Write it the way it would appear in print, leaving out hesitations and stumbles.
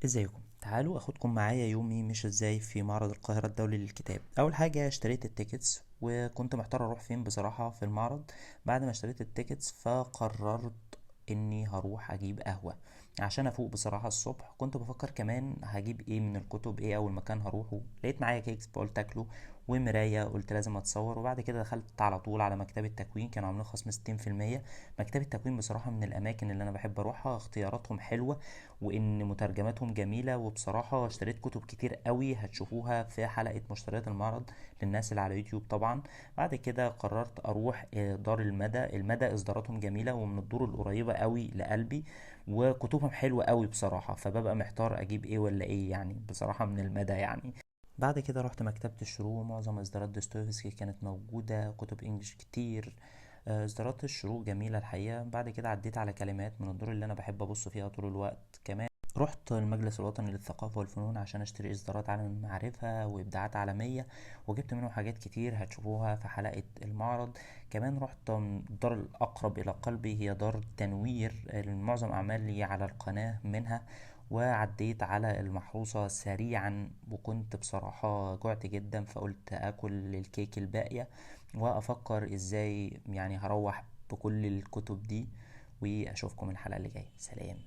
ازيكم؟ تعالوا اخدكم معايا يومي مش ازاي في معرض القاهرة الدولي للكتاب. اول حاجة اشتريت ال tickets، وكنت محتار اروح فين بصراحة في المعرض. بعد ما اشتريت ال tickets فقررت اني هروح اجيب قهوة عشان افوق بصراحة. الصبح كنت بفكر كمان هجيب ايه من الكتب، ايه اول مكان هروحه. لقيت معايا cakes فقلت اكله، ومراية قلت لازم اتصور. وبعد كده دخلت على طول على مكتبة تكوين، كانوا عاملين خصم 60%. مكتبة تكوين بصراحة من الاماكن اللي انا بحب اروحها، اختياراتهم حلوة وان مترجماتهم جميلة، وبصراحة اشتريت كتب كتير قوي هتشوفوها في حلقة مشتريات المعرض للناس اللي على يوتيوب طبعا. بعد كده قررت اروح دار المدى. المدى اصداراتهم جميلة ومن الدور القريبة قوي لقلبي، وكتبهم حلوة قوي بصراحة، فببقى محتار اجيب ايه ولا ايه بصراحة من المدى. بعد كده رحت مكتبة الشروق، معظم اصدارات دوستويفسكي كانت موجودة، كتب English كتير، اصدارات الشروق جميلة الحقيقة. بعد كده عديت على كلمات من الدور اللي انا بحب ابص فيها طول الوقت. كمان رحت المجلس الوطني للثقافة والفنون عشان اشتري اصدارات عالم المعرفة وابداعات عالمية، وجبت منهم حاجات كتير هتشوفوها في حلقة المعرض. كمان رحت الدار الأقرب إلى قلبي، هي دار التنوير، معظم أعمالي على القناة منها. وعديت على المحروسة سريعا، وكنت بصراحة جعت جدا فقلت أكل الكيك الباقية وأفكر إزاي هروح بكل الكتب دي. وأشوفكم الحلقة اللي جاية. سلام.